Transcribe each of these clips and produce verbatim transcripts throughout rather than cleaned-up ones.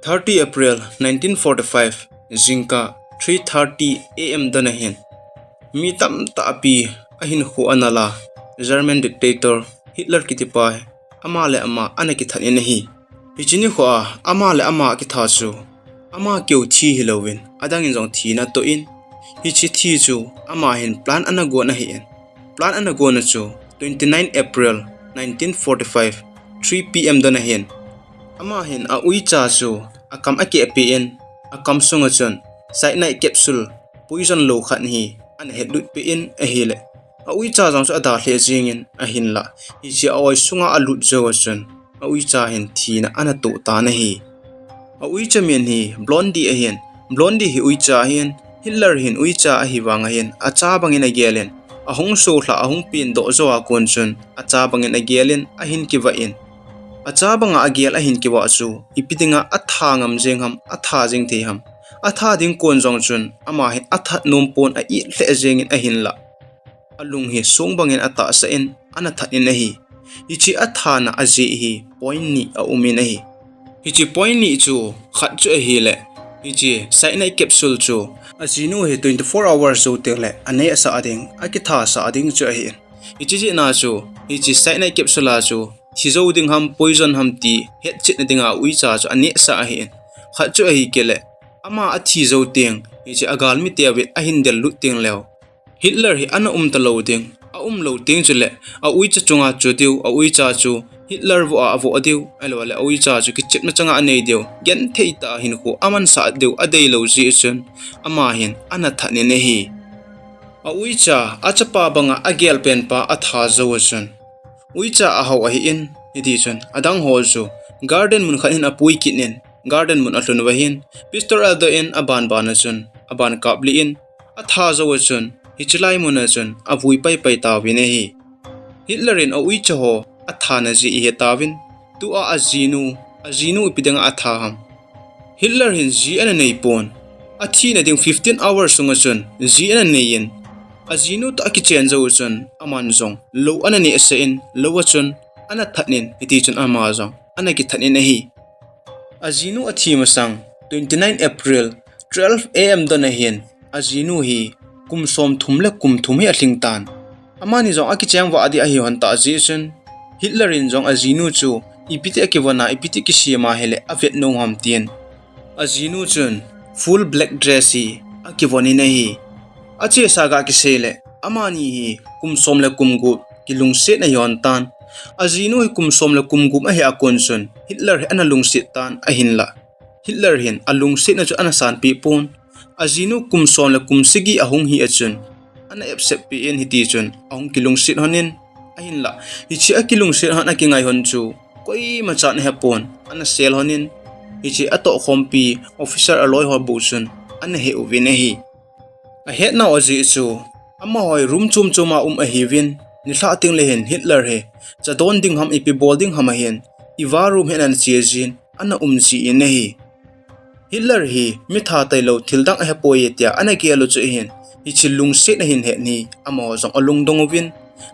Thirty April nineteen forty-five, jingkah three thirty A M don ahin, mi tamtah pi ahinkho ana la German dictator Hitler kitipa ama le ama ana kithat in ahi. Hiche nikho a ama le ama kitha chu ama keu thi hilouvin adangin jong thina atoh in, hiche thi chu ama hin plan ana gon ahin. Plan ana gon a chu twenty-nine April nineteen forty-five, three P M don ahin, ama hin a uicha chu akam akeh peh in, akam sunga chun cyanide capsule poison lou khat hi ana hetlut peh in ahile, a uicha jong chu ada lheh jingin ahinla, hiche a oi sunga alut jou a chun a uicha hin thina ana toh tan ahi. A uicha min hi Blondie ahin, Blondie hi uicha ahin, Hitler hin uicha ahi vang ahin, acha bangin agel in, ahung solha, ahung peng doh jou a kon chun acha bangin agel in ahin kivah in, acha banga agel ahin kivah chu ipi dinga atha ngam jeng ham, atha jing thei ham. Atha ding kon jong chun ama hin athat nom pon, a it lheh jengin ahinla, alung hi song bangin atahsa in ana that in ahi. Hiche athana ajeh hi point ni aum in ahi. Hiche point ni chu khat chu ahile, hiche cyanide capsule chu ajinu hi twenty-four hours jou tengle anehsah ding, akithasah ding chu ahin. Hiche jeh a chu hiche cyanide capsule a chu thi jou ding ham, poison ham ti hetchetna dinga uicha chu anehsah ahin. Khat chu ahi kit le, ama athi jou teng hiche agalmi te uvin ahin del lut teng leu, Hitler hi ana um talou ding, aum lou teng chule a uicha chunga chu diu, a uicha chu Hitler voh a avoh diu, ahilouleh a uicha chu kichepna changa anei diu, genthei tah a hinkho amansah diu adei lou jeh chun ama hin ana that in ahi. A uicha, achapa banga agel pen pa atha jou a chun uicha ahao ahin, hiti chun adang ho chu garden mun khat hin apui kit in, garden mun alhun uva hin pistol adoh in, aban ban a chun aban kap lih in, atha jou a chun hiche lai mun a chun avui paipai tauvin ahi. Hitler in a uicha ho athana jeh ihe tauvin, tua ajinu, ajinu ipi dinga atha ham. Hitler hin ji ana nei pon. Athina ding fifteen hours sunga chun ji ana nei in, ajinu toh akichen jou chun aman jong lou ana nehsah in, lou a chun ana that in, hiti chun ama jong ana kithat in ahi. Ajinu athi masang twenty-nine April, twelve A M don ahin, ajinu hi kum somthum le kum thum hi alhing tan. Amani jong akicheng vah ding ahi hon tah jeh chun, Hitler in jong ajinu chu ipiti akivon a, ipiti kisem a hile avet nom ham tin, ajinu chun full black dress hi akivon in ahi. Achesa ga kisei le, amani hi kum som le kum gup kilungsetna ahi hon tan. Ajinu hi kum som le kum gup ahi a kon chun Hitler hi ana lungset tan ahinla, Hitler hin alungsetna chu ana sanpeh pon. Ajinu kum som le kum sagi ahung hi a chun ana accept peh in, hiti chun ahung kilungset lhon in, ahinla hiche akilungset lhon, akingai lhon chu koimachan ahe pon, ana sel lhon in, hiche atohkhompi officer aloi ho bou chun ana he uvin ahi. Ahetnau ajeh chu amaho hi room chom chom a um ahiuvin, nilhah tengle hin Hitler hi cha don ding ham, ipi bol ding ham ahin, Eva room hi ana che jin ana um ji in ahi. Hitler hi mi that tailou, thil dang ahepoi tia ana gel u chu ahin, hiche lungsetna hin het hi amaho jong alungdong uvin,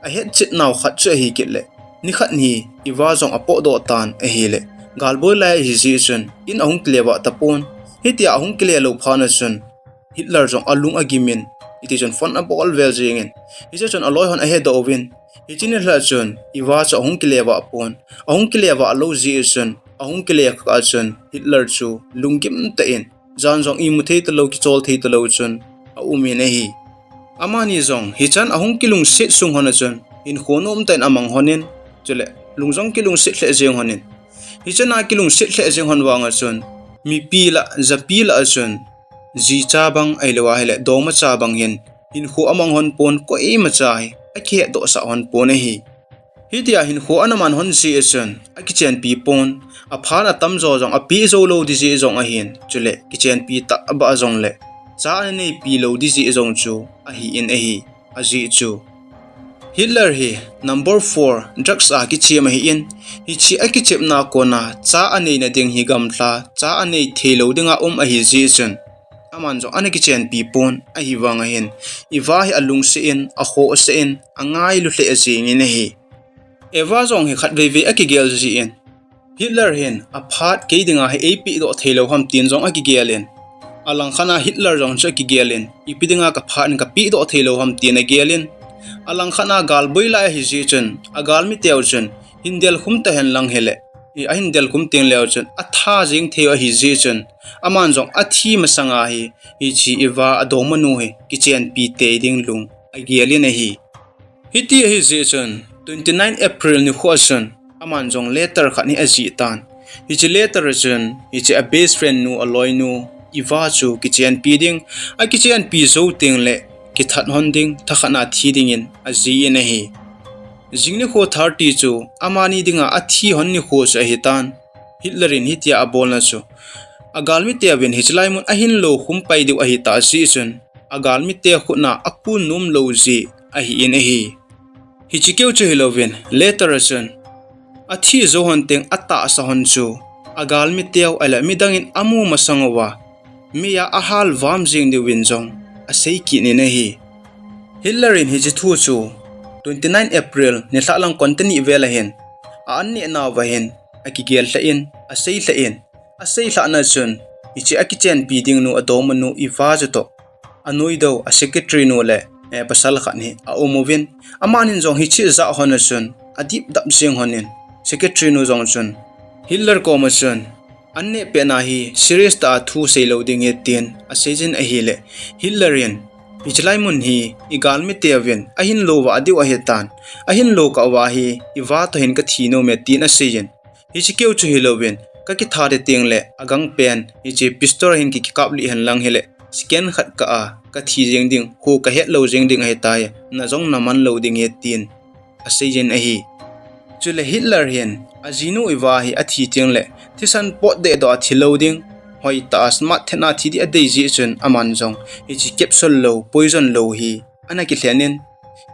ahetchetnau khat chu ahi kit le, nikhat hi Eva jong apohdoh tan ahile, galboi lai ahi jeh chun in ahung kile vah tapon. Hitia ahung kile lou phat a chun Hitler jong alung agim in, hiti chun phone abol vel jeng in, hiche chun aloi hon ahedoh uvin, hiche nilhah chun Eva chu ahung kile vah pon. Ahung kile vah lou jeh chun, ahung kile kah a chun Hitler chu lunggim tah in, jan jong imu thei talou, kichol thei talou chun aum in ahi. Amani jong hichan ahung kilungset sung lhon a chun hinkho nomtah in amang lhon in, chule lung jong kilungset lheh jeng lhon in, hichan a kilungset lheh jeng lhon vang a chun mipi lah, japi lah a chun jicha bang ahilou ahile dongma cha bang hin hinkho amang lhon pon, koimacha hi akihetdohsah lhon pon ahi. Hitia hinkho ana man lhon jeh a chun akichenpi pon, aphan atamjo jong apeh jou lou ding jeh jong ahin, chule kichenpi tah abah jongle cha ana neipi lou ding jeh jong chu ahi in ahi. Ajeh chu Hitler hi number four drugs a kichem ahi in, hiche akichepna kona cha aneina ding hi gamlha cha anei theilou dinga um ahi jeh chun aman jong ana kichenpi pon, ahivang ahin Eva hi alungset in, akhohsah in, angailu lheh jeng in ahi. Eva jong hi khatveivei akigel jin, Hitler hin aphat kei dinga hi eipehdoh theilou ham tin jong akigelin, alangkhat a Hitler jong chu akigelin, ipi dinga kaphat in kapehdoh theilou ham tin agelin, alangkhat a galboi lai ahijeh chun agalmi teu chun hin delkhum tahen lang hile, ahin delkhum teng leu chun atha jeng thei ahijeh chun, aman jong athi masanga hi hiche Eva adongmanu hi kichenpi tei ding lung agelin ahi. Hiti ahijeh chun twenty nine April nikho a chun aman jong letter khat hi ajih tan. Hiche letter a chun hiche a best friend nu, aloinu Eva chu kichenpi ding, akichenpi jou teng le kithat hon ding, thakhat a thi dingin ajih in ahi. Jing nikho thirty chu amani dinga athi hon nikho chu ahitan. Hitler in hitia abolna chu agalmi teuvin hiche lai mun ahin lo khum pai diu ahitah jeh chun agalmi te khut a akun nom lou jeh ahin ahi. Hiche keu chu hilouvin letter a chun athi jou hon teng atahsa hon chu agalmi teu ahile midang in amu masang uva meiya ahal vam jeng diuvin jong asei kit in ahi. Hitler in hiche thu chu twenty nine April nilhah lang konta ni vel ahin a an neh nauva hin akigel lheh in, asei lheh in, asei lhahna chun hiche akichenpi ding nu adongmanu Eva chutoh anoidoh a secretary nu le, eh, pasal khat hi aum uvin, amanin jong hiche jah hon a chun adip dap jeng hon in, secretary nu jong chun Hitler koma chun an neh pet na hi serious tah a thu sei lou ding ahi tin asei jin ahile, Hitler in hiche lai mun hi igalmi teuvin ahin lo vah diu ahitan, ahin lo kah uva hi Eva toh hin kathi nom e tin asei in, hiche keu chu hilouvin kakitha teng le agang pen hiche pistol a hin ki, kikap lih hen lang hile, second khat kah a kathi jeng ding, kho kahet lou jeng ding ahitai, na jong naman lou ding ahi tin asei jin ahi. Chule Hitler hin ajinu Eva hi athi teng le thisan potdoh a thi lou ding, hoitah a smart thet a thi ding adei jeh chun aman jong hiche capsule lou, poison lou hi ana kilhen in,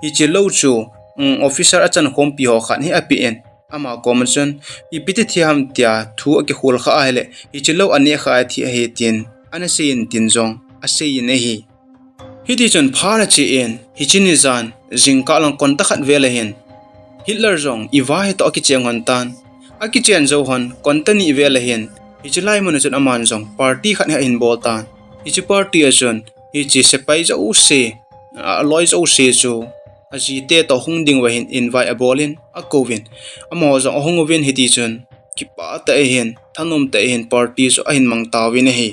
hiche lou chu, um, officer achan khompi ho khat hi ape in, ama koma chun ipi ti thi ham tia thu akikhol kha ahile, hiche lou aneh kha a thi ahi tin ana sei in tin jong asei in ahi. Hiti chun phat ache in, hiche ni jan jingkah lang konta khat vel ahin Hitler jong Eva hitoh akicheng hon tan. Akichen jou hon konta ni vel ahin hiche lai mun a chun aman jong party khat hi ahin bol tan. Hiche party a chun hiche sepai jouse, aloi jouse chu ajite toh hung ding uva hin invite abol in, akouvin, amaho jong ahung uvin, hiti chun kipah tah in, thanom tah in party chu ahin mang tauvin ahi.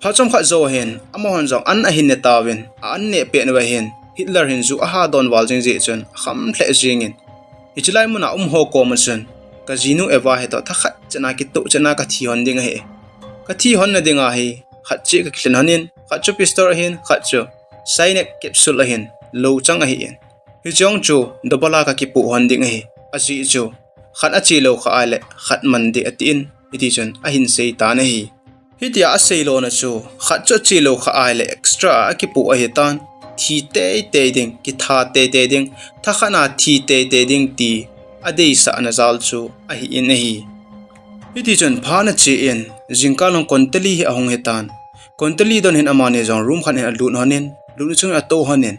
Phat chomkhat jou hin amahon jong an ahin ne tauvin, a an neh pet uva hin Hitler hin ju aha don val jing jeh chun akham lheh jeng in, hiche lai mun a um ho koma chun, kajinu Eva hitoh thakhat chan a kitoh chan a kathi hon ding ahi. Kathi hon na dinga hi khat cheh kakilhen hon in, khat chu pistol ahin, khat chu cyanide capsule ahin, lou chang ahin, hiche jong chu double a kakipoh hon ding ahi. Ajeh chu khat ache lou kha ahile khat man ding atin, hiti chun ahin sei tan ahi. Hitia asei lona chu khat chu ache lou kha ahile extra a akipoh ahitan, thi teitei ding, kitha teitei ding, thakhat a thi teitei ding ti adeisahna jal chu ahin ahi. Hiti chun phat ache in jingkah lang konta li hi ahung hitan. Konta li don hin amani jong room khat hin alut hon in, lutna chunga atou hon in,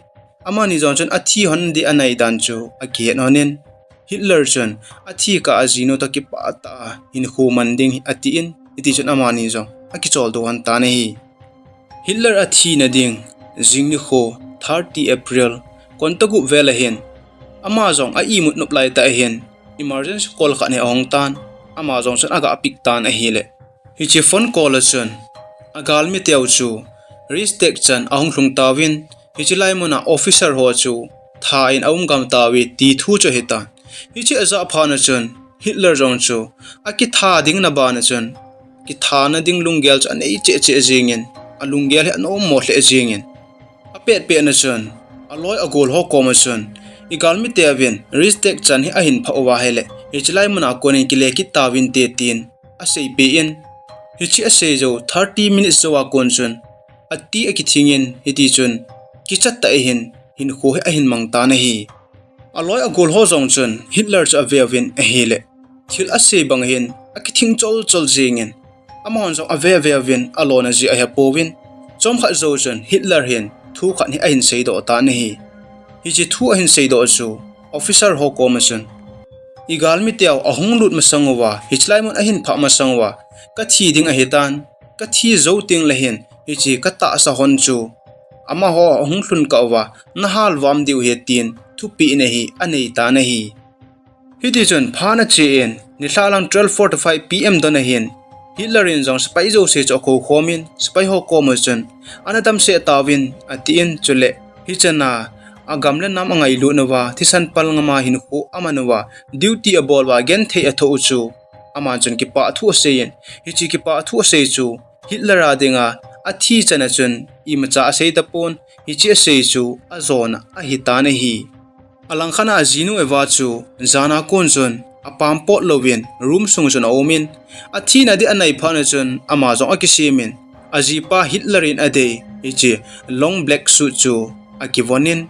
amani jong chun athi hon ding anai dan chu akihet hon in, Hitler chun athi kah a ajinu toh kipah tah a hinkho man ding atin, hiti chun amani jong akicholdo hon tan ahi. Hitler athina ding jing nikho thirty April konta gup vel ahin, ama jong a imut nop lai tah ahin emergency call khat hi ahung tan, ama jong chun aga pick tan ahile, hiche phone call a chun agalmi teu chu Reichstag chan ahung lhung tauvin, hiche lai mun a officer ho chu tha in aum gam tauve ti thu chu ahitan. Hiche ajah phat na chun Hitler jong chu akitha ding na ban a chun kithana ding lunggel chu anei cheh cheh jeng in, alunggel hi anom mo lheh jeng in, apet pet na chun aloi agol ho koma chun, igalmi teuvin Reichstag chan hi ahin phah uva ahile, hiche lai mun a kon in kile kit tauvin te tin aseipeh in, hiche asei jou thirty minutes jou a kon chun ati akithing in, hiti chun kichat tah in hinkho hi ahin mang tan ahi. Aloi agol ho jong chun Hitler chu ave uvin ahile, thil asei bang hin akithing chol chol jeng in, amahon jong ave ave uvin alona jeh ahe pouvin, chomkhat jou chun Hitler hin thu khat hi ahin seidoh tan ahi. Hiche thu ahin seidoh chu officer ho koma chun, igalmi teu ahung lut masang uva, hichelai mun ahin phah masang uva, ka thi ding ahitan, ka thi jou teng le hin, hiche ka tahsa hon chu amaho ahung lhun kah uva, na hal vam diu ahi tin thupeh na hi anei tan ahi. Hiti chun phat ache in, nilhah lang twelve forty-five P M don ahin, Hitler in jong sepai jouse chu akou khom in, sepai ho koma chun, ana damsel tauvin, atin, chule hichan a agam le nam angailut nauva, thisan pal ngam a hinkho aman uva, duty abol uva, genthei athoh u chu, aman chun kipah thu asei in, hiche kipah thu asei chu, Hitler a dinga athi chan a chun imacha asei tapon, hiche asei chu ajona ahitan ahi. Alangkhat a ajinu Eva chu jana kon chun apam pot louvin room sung chun aum in, athina ding anai phat na chun ama jong akisem in, ajipa Hitler in adei hiche long black suit chu akivon in,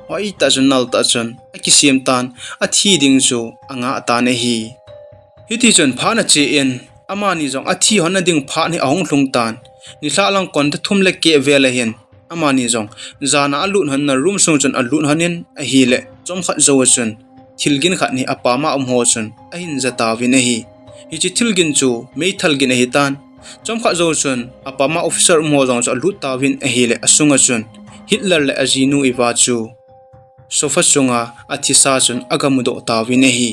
hoitah chun naltah chun akisem tan, athi ding chu angah tan ahi. Hiti chun phat ache in, amani jong athi hon na ding phat hi ahung lhung tan, nilhah lang konta thum le keh vel ahin, amani jong jana alut hon na room sung chun alut hon in ahile, chomkhat jou a chun thilgin khat hi apam a um ho chun ahin ja tauvin ahi. Hiche thilgin chu meithal gin ahitan, chomkhat jou chun apam a officer um ho jong chu alut tauvin ahile, asung a chun Hitler le ajinu Eva chu sofa sunga athisa chun aga mudoh tauvin ahi.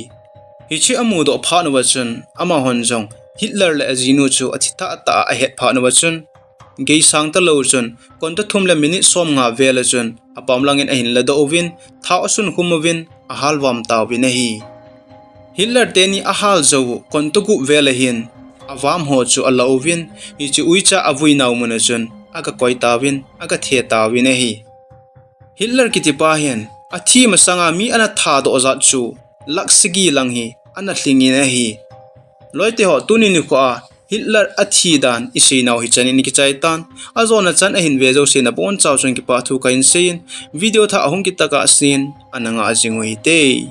Hiche amudoh phat uva chun, amahon jong Hitler le ajinu chu athi tahtah a ahet phat uva chun, geisang talou chun, konta thum le minute som nga vel a chun, apam langin ahin ladoh uvin, thao asunkhum uvin, ahal vam tauvin ahi. Hitler teni ahal jou u, konta gup vel ahin, avam ho chu ala uvin, hiche uicha avui nau mun a chun, aga koi tauvin, aga the tauvin ahi. Hitler kitipa hin, athi masanga mi ana thadoh jat chu, lakh sagi lang hi ana lhingin ahi. Loite ho, tuni nikho a Hitler athi dan isei nau hichan in ikichai tan, ajona chan ahin ve jouse nabonchau chun kipah thu kahin sei in, video thah ahung kit tah a sin, ana ngah jing u hite.